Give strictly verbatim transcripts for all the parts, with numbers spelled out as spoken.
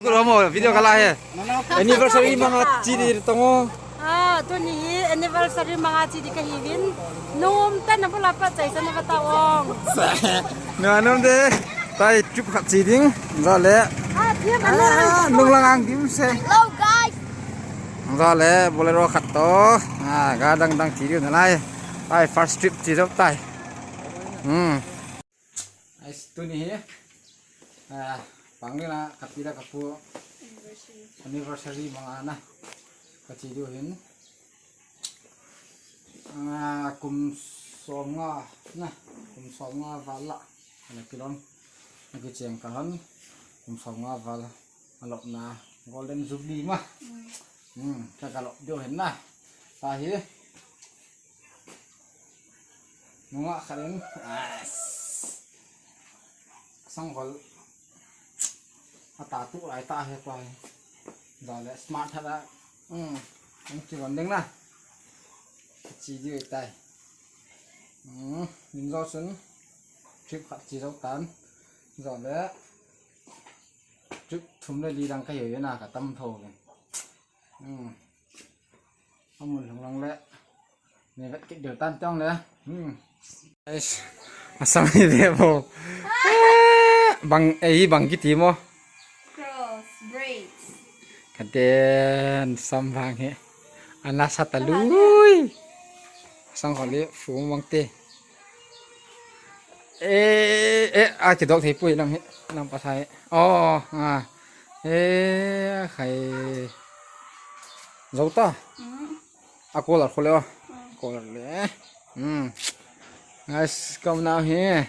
Guru mo, video kala he. Anniversary manga chi di tong o. Ah, tuni hi anniversary manga chi di kahiuvin. Nom tah in nabula pat chai sa na bata ong. Na nom de. Tai trip khat chi ding. Jale. Ah, thiam. Ah, nung lang ang dim se. Hello, guys. Jale, Bolero khat to. Ah, ga dang dang chi di na lai. Tai first trip chi jop tai. Hmm. Ais, tuni hi, ah, Panglin a kapi le kapu anniversary manga na kachi diu hin. Ah, kum som nga na, kum som nga val la ana kilom. Ana kicheng kal hon, kum som nga val alopna Golden Jubilee ma. Hmm, ka kalop diu hin na. Tahi. Nunga khat in, ah, sanghol. Ata tu lai ta he pa he. Jale smart tha da. Hmm. Ang chi ron ding na. Chi di tai. Hmm. Min jo sun. Trip khat chi jo tan. Jale. Trip thum le li dang ka yo yo na ka tam tho le. Hmm. Amun lhung lang le. Ni vet kit deu tan tong le. Hmm. Guys, asam hi ve bo. Bang, eh, bang kiti mo. Cross braids. Kaden sam bang he. Ana sa ta lui. Sang kholi fu mang te. Eh, eh, a kidok thei pui lam hi, lam pa sai. Oh, ah. Eh, khai. Zo ta. Mm. A kolar khole o. Mm. Kolar le. Hmm. Guys, kam nau hi.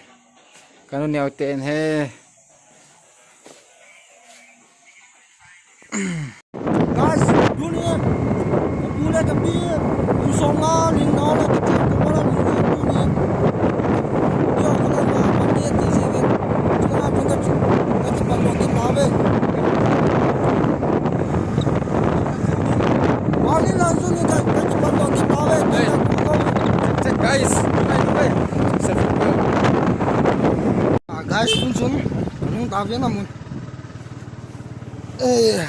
Kanu neo ten he. Guys, tuni, kapu le kapi, kum som nga ling nau le kache kapu le ling nau tuni. Yo, kala ma, mandi ti si ve. Chila na tung ka chu, ka chu pa lo ki ma ve. Wali la su ni ka, ka chu pa lo ki ma ve. Hey. Check, guys. Hey, hey. Selfie. Ah, guys, sun sun. Nung ta ve na mun. Eh.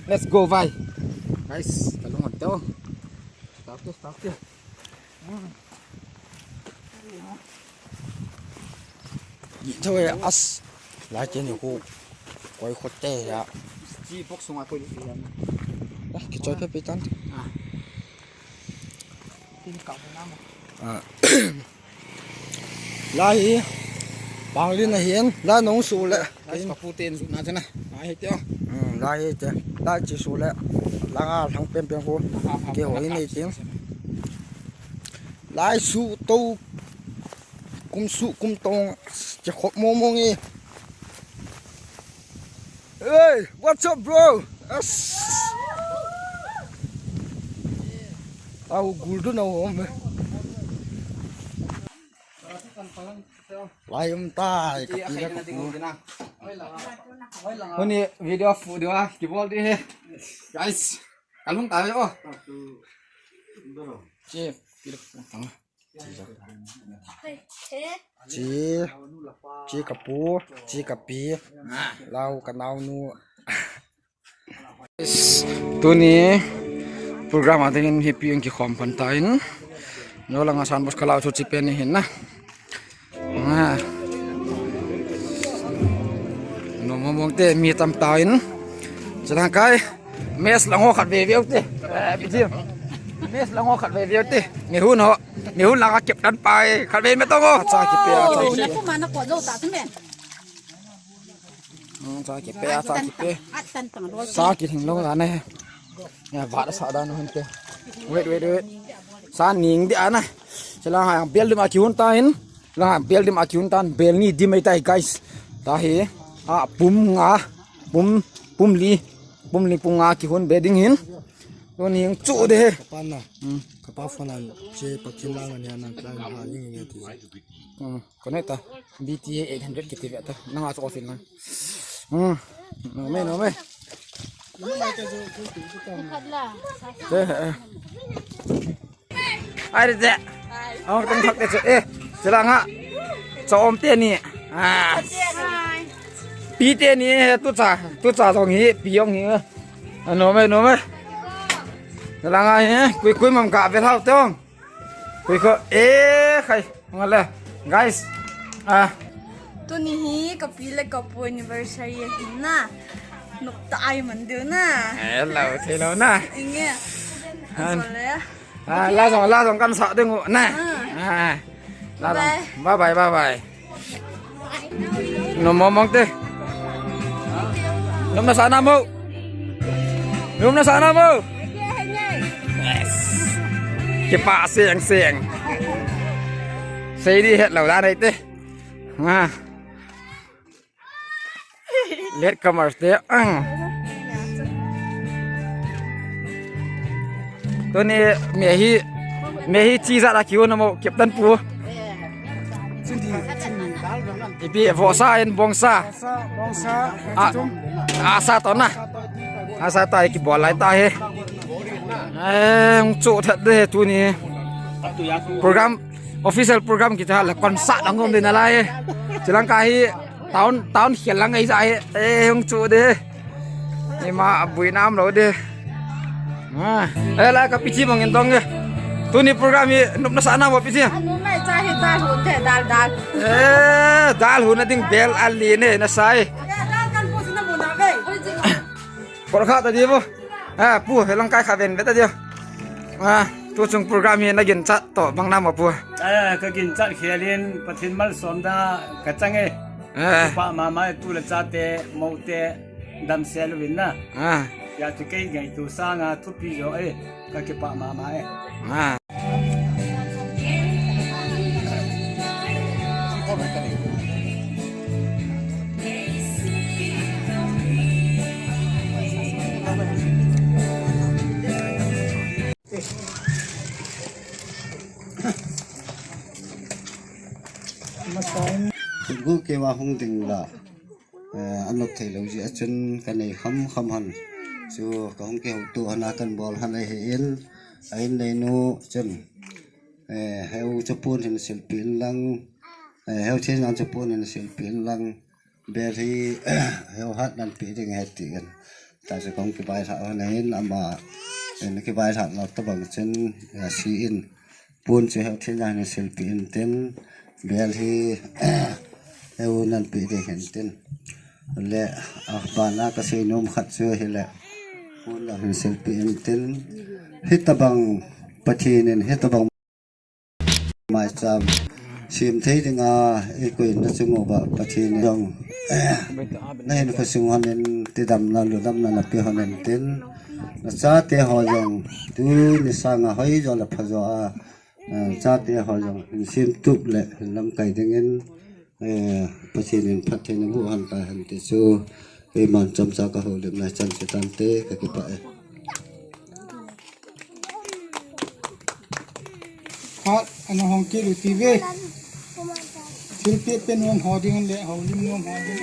Let's go, bhai. Guys, kalung hon teo. Stop teo, stop teo. Ni teo ya as. Lai teo ni ko. Koi khote ya. Chi box sunga koi ni ya. Ah, kichoi pe pe tan. Ah. Tin ka na mo. Ah. Lai hi, Panglin ahin, lai nung su le. Lai kapu ten su na chana. Lai hi teo. Hmm, lai hi te. Lai chi su le. Langa thang pen pen ko. Ke ho hi nei tin. Lai su to. Kum su, kum tong. Che khop mo mo nge. Hey, what's up, bro? Yes. Au gul du na hom. Lai um tai, kapi le kapu. Honi video fu diu a, kibol di he. Guys, kalung tai o. Che, kilo tang. Chi, chi kapu, chi kapi, lau kanaonu. Tuni program a dingin hipi in kikhom pan tan. Nolanga san bus kalau chu chi pen ni hin na. Ah. Nom mong mong te mi tam tan. Jalan kai. Mess lang ho khat ve ve u te. Eh, bijim. Mess lang ho khat ve ve u te. Ni hun ho. Ni hun lang a kep tan pai. Khat ve me tong o. Cha kipe, cha kipe. Na ko ma na ko lo ta tu me. Hmm, cha kipe, cha kipe. At tan tang lo. Sa kithing long la ne. Ya, vat sa dan hun te. Wait, wait, wait. Sa ning di ana. Chala ha bel dim a kihun tan. La bel dim a kihun tan. Bel ni dim mai tai, guys. Tahi. A pum nga. Pum, pum li. Pum li pum nga kihun be ding hin. Lo ning chu de. Kapan na. Hmm. Kapa phone an che pa kin lang an ya nan plan ha ning nge ti. Hmm. Connect ta. B T A eight hundred kiti ve ta. Nang a chu ofin lang. Hmm. No me, no me. Khat la. Te, eh. Ai de. Ai. Ong tong thak te chu. Eh, sila nga. Cha om te ni. Ah. Pi teni he, tucha, tucha jong hi, pi jong hi. Anom e, nom e. Langa hi, kui kui mam ka vel hao tong. Kui ko, eh, khai, ngale. Guys. Ah. Tuni hi, ka pi le ka pu anniversary ahi na. Nop ta ai man diu na. Eh, lo, thei lo na. Inge. Han. Sole. Ah, la jong, la jong kan sa ding u na. Ah. Ah. La jong. Bye. Bye bye, bye bye. Nom mong mong te. Nom na sa na mo. Nom na sa na mo. Yes. Kipa seng seng. Sei di het lo da nei te. Ah. Latecomers te, ang. Tuni, mi hi, mi hi chi jat a kiu na mo, Captain pu. Ipi, vohsa in bongsa. A, asa to na. Asa to, iki bol lai ta he. Eh, hung chu that de tuni. Program, official program kita la concert lang um de na lai. Chilang ka hi, Town, town khel lang ei ja e, eh, hung chu de. Ima abui nam lo de. Ah, eh, la ka pi chi mong in dong e. Tuni program hi nop na sa na mo pi chi. Anu mai cha hi dal hun the, dal, dal. Eh, dal hun na ding bel ali ne na sai. Ya, dal kan pu sina mo na ve. Por kha ta di bo. Ah, pu, he lang kai kha ven ve ta di. Ah, tu chung program hi na ginchat to bang nam mo pu. Ah, ka ginchat khel in Pathen malsom da ka chang e. Ah. Kipa mama e, tu le chate, moute, damsel uvin na. Ah. Ya chu kei ngaito sanga thupi jo e, ka kipa mama e. Ah. Gu ke wa hung ding la. Eh, anop thei lou jeh a chun ka nei kham kham han. Chu ka hung kihouto hana kan bol han ahi in, a in nei nu chun, eh, heu chapun hin silpi in lang, eh, heu thin jang chapun hin silpi in lang, bel hi, heu hat nan pi ding he ti in. Ta chu ka hung kibai lha han ahin ama, eh, kibai lha na tabang chun, eh, si in. Pun chu heu thin jang hin silpi in tin, bel hi, heu nan pi ding hin tin. Le, ah, bana ka sei nom khat chu hile, pun jang hin silpi in tin. Hitabang Pathen in, hitabang maicham sem thei dinga, i koina chung uva Pathen in jong, na hin khosung hon in, tidamna, ludamna na pe hon in tin. Na chate ho jong, tuni sanga hoi jo le pha jo a, eh, chate ho jong hin sem tup le hin lamkai dingin, eh, Pathen in phattheina boh han tai hen ti chu, keiman chomcha ka houlimna chan che tante, ka kipah e. Khat, ana hong kit u ti ve. Thilpeh pen hong ho ding le, houlim hong ho ding.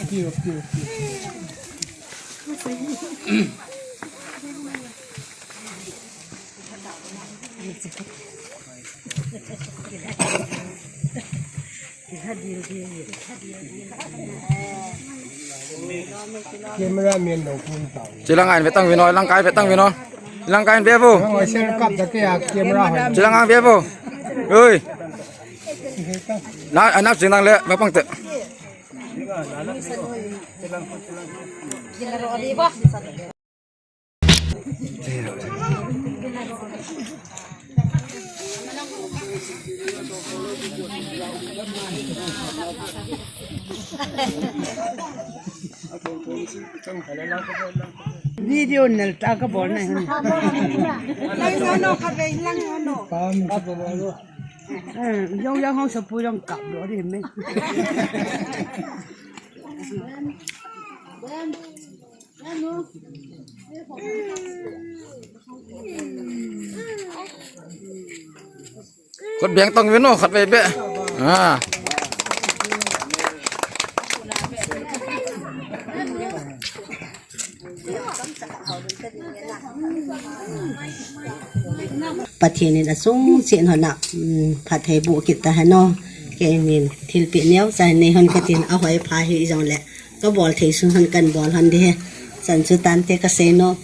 Api, api, api. Camera man lo pun tau. Chilang ain vetang vino, lang kai vetang vino. Lang kai vevo. Ang oi sel kap da ke a camera hoi. Chilang ang vevo. Oi. Na, anak chilang le, mapang te. Video nal ta ka bol na hin. Lang ano ka be, lang ano. Eh, yong yong hong sa pu yong kap lo di me. Khut beng tong vin o, khat vei beh. Ah. Pathen in asung chen hon a, um, phatthei boh kit ta hen o. Keinin thilpeh neo cha nei hon katin, ahoi pha hih jongle kabol thei sun hon kan bol hon ding ahi. Chan chu tante kasei nom.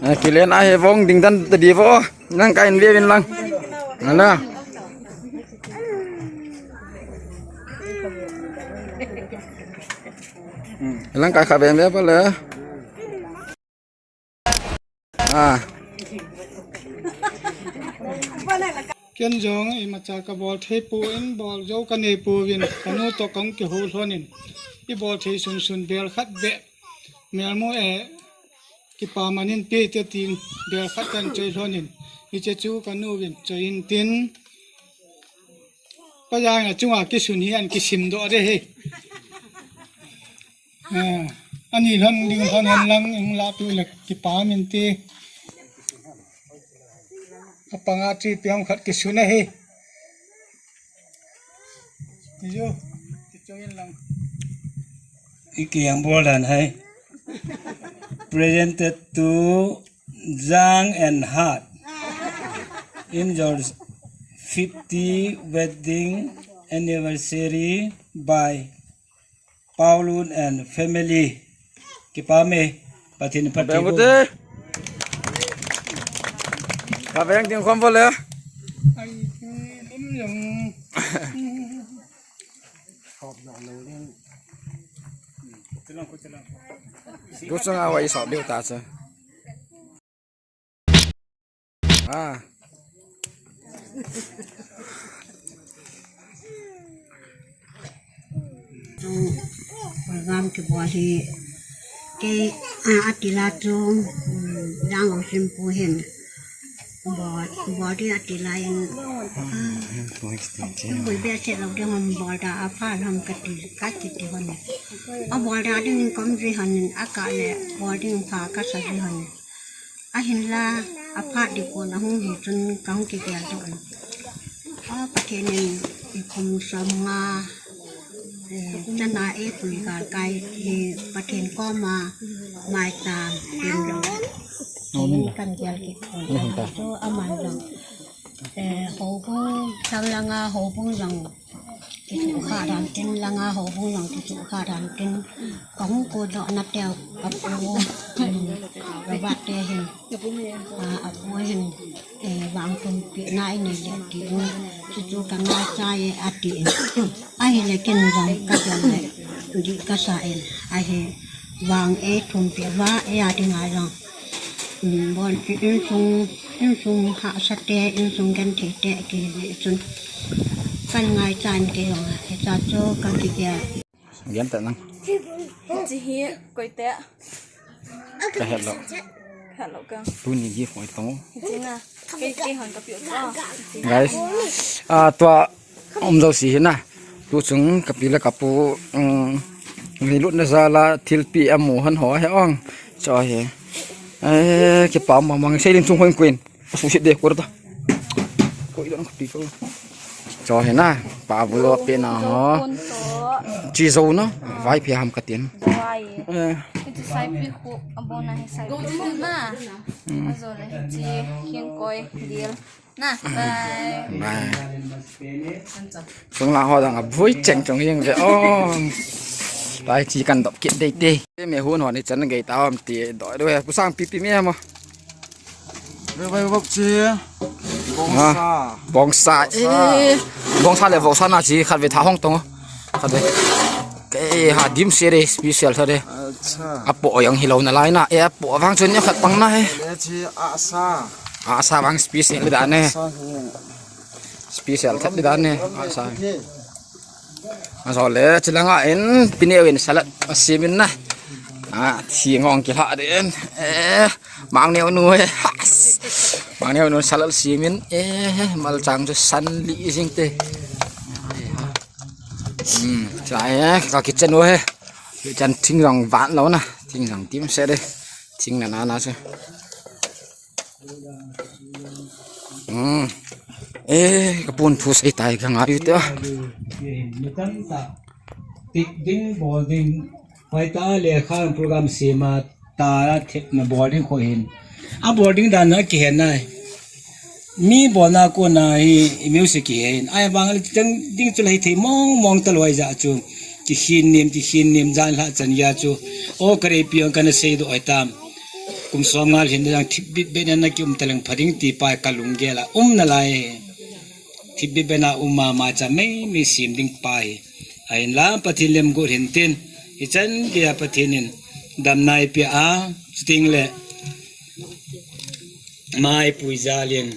Ah, kilen ahi vong ding dan ta di vo. Nang ka in ve vin lang. Nana. Lang ka kha ve ve pa le. Ah. Ken jong imacha kabol thei pon, bol jou kanei pon, kanu toh kahung kihou lhonin. Ibol thei sunsun bel khat beh. Melmo e, kipa manin pe te tin, bel khat kan choi lhonin. Hiche chu kanuvin choi in tin. Pajang a chunga kisun hi an kisim doh de he. Ah, ani lhon ding lhon hen lang, ing la tu le kipa min te. Apanga chi piang khat kisun ahi. Iyo, kichoi in lang. Iki yang bolan hai. Presented to Jang and Hat in your fifty wedding anniversary by Paulun and family. Kipa me, Pathen phatthei boh. Beng ute. Ka beng ding khom vo le. Ai, lum jong. Tu chang a wai sop diu ta chu. Ah. Chung program kibol hi kei, ah, atila chung, um, Jang Longsim pu hin bol, bol ding atila in, ah, bul be se lo ding hon bol da apha lam kati, kati ti hon. Abol da ding kom ji hon in akah le bol ding pha kasa ji hon. Ahinla, aphat ding kon ahung hi chun kahung kigel doh in. A, Pathen in ikhum som nga, eh, chana eipui galkai hi Pathen koma maicham pen lou. Ahin kan gel kit kon ta. Chu aman jong, eh, houbung, sang langa houbung jong. Kisu kha dan tin langa houbung jong kisu kha dan tin. Kahung ko doh na teu apu, um, Robert te hin. Ah, apu hin, eh, vang thum pi na inei le ti in. Chuchu ka ngaicha e ati in. Ahile ken jong ka jong le. Di kasa in. Ahi vang e thum pi va e ati ngai jong. Um, bon, insung, insung hahsa te, insung genthei te, kihi chun. Kan ngaicha in kei jong, hicha chu ka kigel. Gen ta nang. Hiche hi, koi te. Ka het lou. Ka het lou ka. Tuni gi hoi tong. Hiche na. Kei, kei hon ka piu to. Guys, ah, tua Um jouse hi na. Tuchung kapi le kapu, um, leilut na jal a thilpeh amu hon ho hi ong. Cho hi. Eh, kipa mama, seiling chung hoi kuin. Susit de kurta. Koi don kapi ko. Cho hi na. Pa bu lo pe na ho. Chi jo na. Vai phe ham katin. Vai. Eh. Hiche saipi khu, abona hi saipi khu na. Hmm. Ajo le hiche, hinkoi, dil. Na, bye. Bye. Sung la ho dang a bui cheng chong jing ve. Oh. Tai chi kan dop kit dei te. Me hun ho ni chan gei ta om ti do do he. Pu sang pi pi me mo. Ve vai vok chi. Bongsa. Ah, bongsa. Bongsa. Eh. Bongsa le bongsa na chi khat ve tha hong tong. Khat ve. Kei ha dim se re special tha re. Acha. Apo yang hilou na lai na. E apo vang chun ya khat pang na he. Le chi asa. Asa vang special dan e. Asa he. Special that dan e. Asa. He. Ajo le chilanga in pineu in salad asim in na. A, thi ngong kila den. E, mang neo nu he. Mang neo nu salad sim in. E, mal chang chu san li jing te. Hmm, chai, eh, ka kitchen u he. Kitchen thing jong van lou na. Ting lang tim se de. Ting na na na se. Hmm. Eh, ka pun thu sei tai ka ngai u te. Tik ding, bol ding. Pai ta le khan program sima ta la thip na bol ding ko hin. A bol ding dan na ki hen nai. Mi bolna kona hi i music hi hin. Ai bang le tang ding chu la hi thei mong mong ta loi ja chu. Ki hin nim, ki hin nim jan la chan ya chu. O kare piong kana sei do ai tam. Kum som ngal hin dang thip bit be na ki um ta leng pha ding ti pa ka lung gel a. Um na lai. Thip bit be na um ma ma cha mei mei sim ding pa hi. Ahin la Pathen lem gu hin tin. I chan ke a Pathen in dam nai pi a. Sting le. Mai pui jalin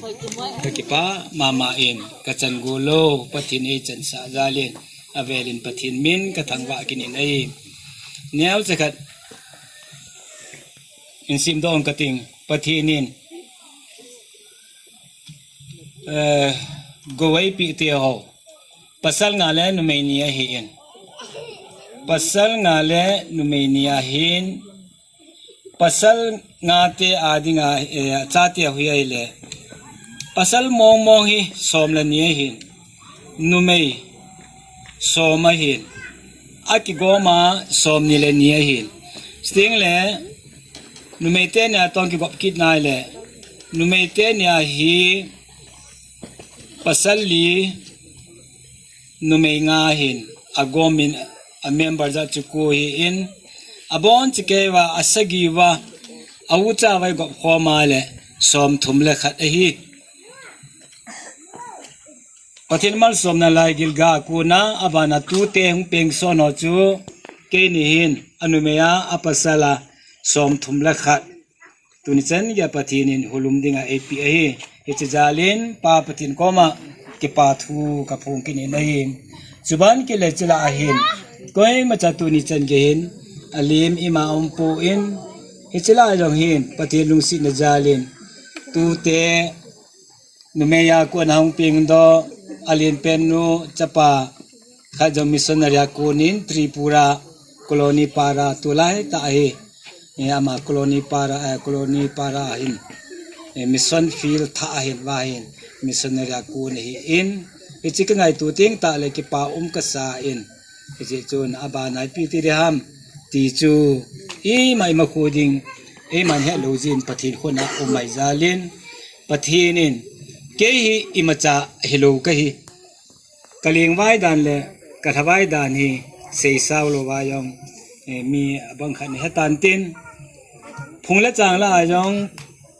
ka kipa mama in ka chan gu lo Pathen ei chan sa jalin a velin Pathen min ka thangvah kinin ei neo chakhat in sim dong ka ting Pathen in eh, go ei pi te ho pasal nga le numei ni ahi in pasal nga le numei ni ahin Pasal nga te a dinga, eh, chate a hui ahile. Pasal mong mong hi som le ni ahin. Numei som ahin. A kigoma som ni le ni ahin. Sting le numei te ni a tong kigop kit nai le. Numei te ni a hi pasal li numei nga hin a gomin a member ja chu ku hi in a bon chi kei va a sagi va a u cha vai gop khoma le som thum le khat ahi. Pathen mal som na lai gil ga ku na a va na tu te hung peng so no chu kei ni hin a numei a a pasal a som thum le khat Tuni chan geiya Pathen in hulum dinga eipi ahi. Hiche jalin Pa Pathen koma kipa thu ka phong kinin ahi. Chuban kile chila ahin. Koima cha tuni chan gei hin. Alim ima um pon. Hiche la jong hin. Pathen lungsetna jalin. Tute numei a kon hung peng do. Alen pen nu chapa. Khat jong missionary a konin Tripura. Colony para tulai ta ahi. Eh, ama colony para, eh, colony para ahin. Eh, mission field tha ahin vahin. Missionary a kon ahi in. Hiche ka ngaito teng tah le kipa um kasa in. Hiche chun abana ipi ti ding ham. Ti chu. Ima ima khu ding. Ima helou jin Pathen khut a um mai jalin. Pathen in. Kei hi imacha hilou kahi. Ka lengvai dan le ka lhavai dan hi seisao lou va jong, eh, mi abang khat ni hetan tin. Phung le chang la a jong,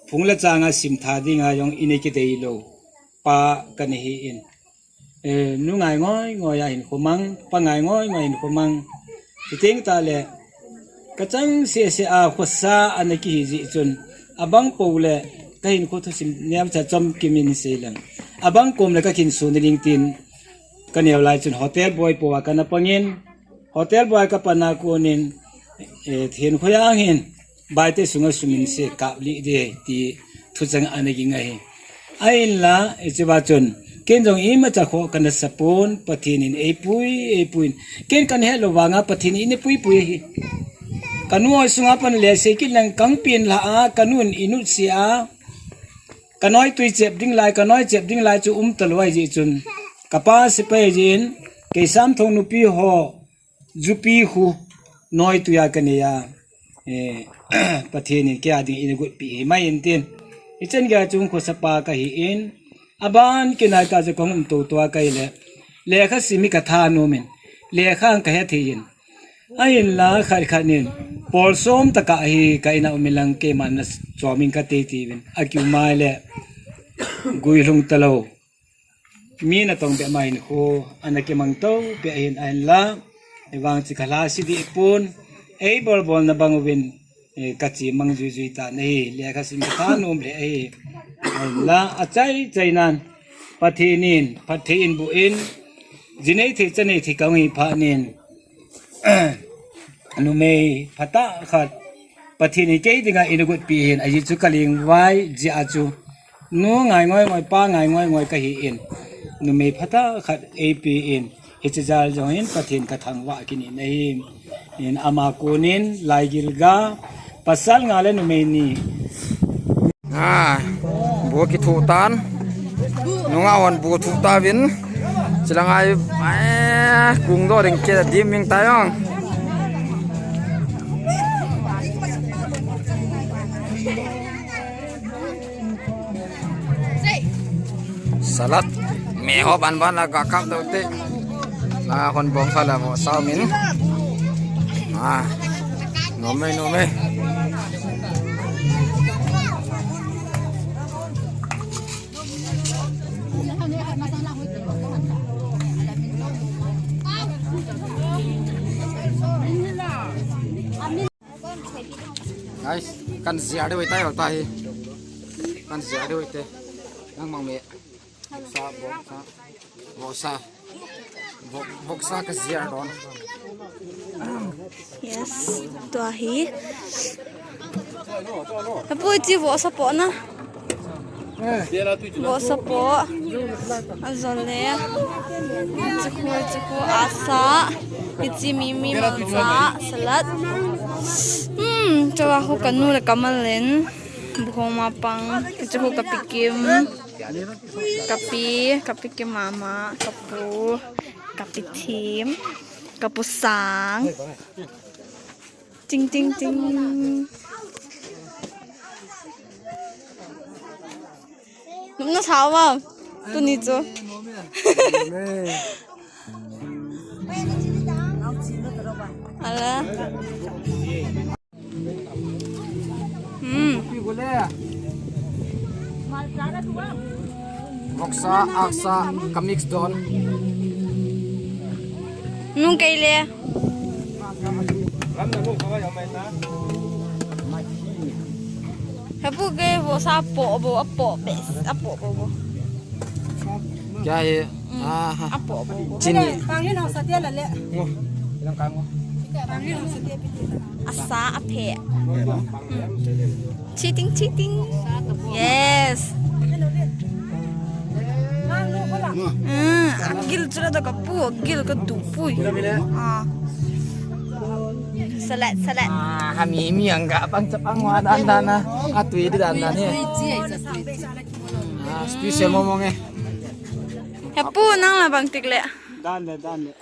phung le chang a sim tha ding a jong i nei kidei lou pa ka nei hi in. Eh, nu ngai ngoi ngoi a hin khomang, pa ngai ngoi ngoi hin khomang. Chuteng tah le, Ka chang sese a khosa ana kihi jeh chun, abang po le, ka hinkho thusim neocha chom kimin sei leng. Abang kom le ka khin sun ding tin, ka neo lai chun hotel boy po a kana pangin, hotel boy ka pana konin, eh, hinkho yang hin, baite sunga sumin se kap li de ti thuchang ana ging ahi. Ahinla, hiche va chun, ken jong imacha kho kana sapon, Pathen in eipui, eipui. Ken kana het lou vanga Pathen in eipui pui ahi. Ka nu hoi sunga pan le sei kit leng kang pin la a, ka nun inut si a. Ka noi tui chep ding lai, ka noi chep ding lai chu um talou ahi jeh chun. Ka pa sepai jin, kei Samthong nupi ho, Jupi khu noi tuiya ka nei a, eh, Pathen in kei a ding in gutpi hi mai in tin. Hichan geiya chung khosapa ka hi in, aban kinai ta chu kong um tou tou a ka hi le, lekha sim hi ka thanom in, lekha ang ka he thei in. Ahinla khat khat nin, pol som taka hi ka in a um in lang keiman na chom in ka tei ti vin. A kiu mai le, gui lhung talou. Mi natong be ma hinkho, ana kimang tou be hin ahinla, ei vang chi khala si di pon, ei bol bol na bang uvin, eh, ka chi mang jui jui ta nahi, lekha sim ka thanom le ahi, ahinla, achai chai nan, Pathen in, Pathen in bu in, jinei thei chanei thei kong hi pha nin, Numei phatah khat Pathen in kei dinga in gutpi hin, ajeh chu ka lengvai jeh a chu nu ngai ngoi ngoi pa ngai ngoi ngoi ka hi in, numei phatah khat eipe in, hiche jal jong hin Pathen ka thangvah kinin ahi. In ama konin laigil ga pasal nga le numei ni. Ah, bu kithu tan. Nunga hon bu thu ta vin. Chilang ai, ai, kung do ring ke dim ming ta yong. Salad. Me ho ban ban la ga kap do te. Na hon bong sa la mo sa min. Ah. Nome, nome. Guys, kan ziar de wei tai ta hi. Kan ziar de wei te. Nang mang me. Sa, boksa. Boksa. Bok-, boksa ka ziar don. Yes, tua hi. Apu chi boksa po na. Boksa po. Azole. Chiku, chiku, asa. Ichi mimi mangcha. Salad. Hmm, chawa hu kanu le kamal len. Buhoma pang. Ichi hu kapikim. Kapi, kapikim mama. Kapu. Kapithim. Kapusang. Ting, ting, ting. Nung na sao ma. Tuni chu. Ala. Hmm. Boksa, aksa, ka mix don. Nung kei le. Hapu ke boksa po bo, apo bes, apo bo bo. Kya hai? Hmm. Ah, ha. Apo bo bo. Chini. Pangin hausa tia la le. Ngo. Ilang ka ngo. Pangin hausa tia piti. Asa aphe. Hmm. Cheating, cheating. Yes. Mm, agil chula da kapu, agil ka dupu. Ah. Salad, salad. Ah, hami mi angga pang chapang wa dan dan na. Atui di dan dan he. Ah, special momo nge. Hapu nang la bang tik le. Dan le, dan le.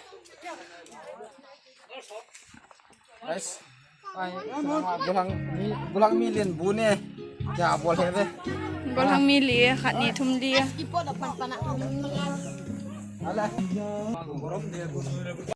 Guys, ai, bulang mi, bulang mi lien bu ne. Kya bol he ve? Bulang mi li, khat ni thum li. Ala.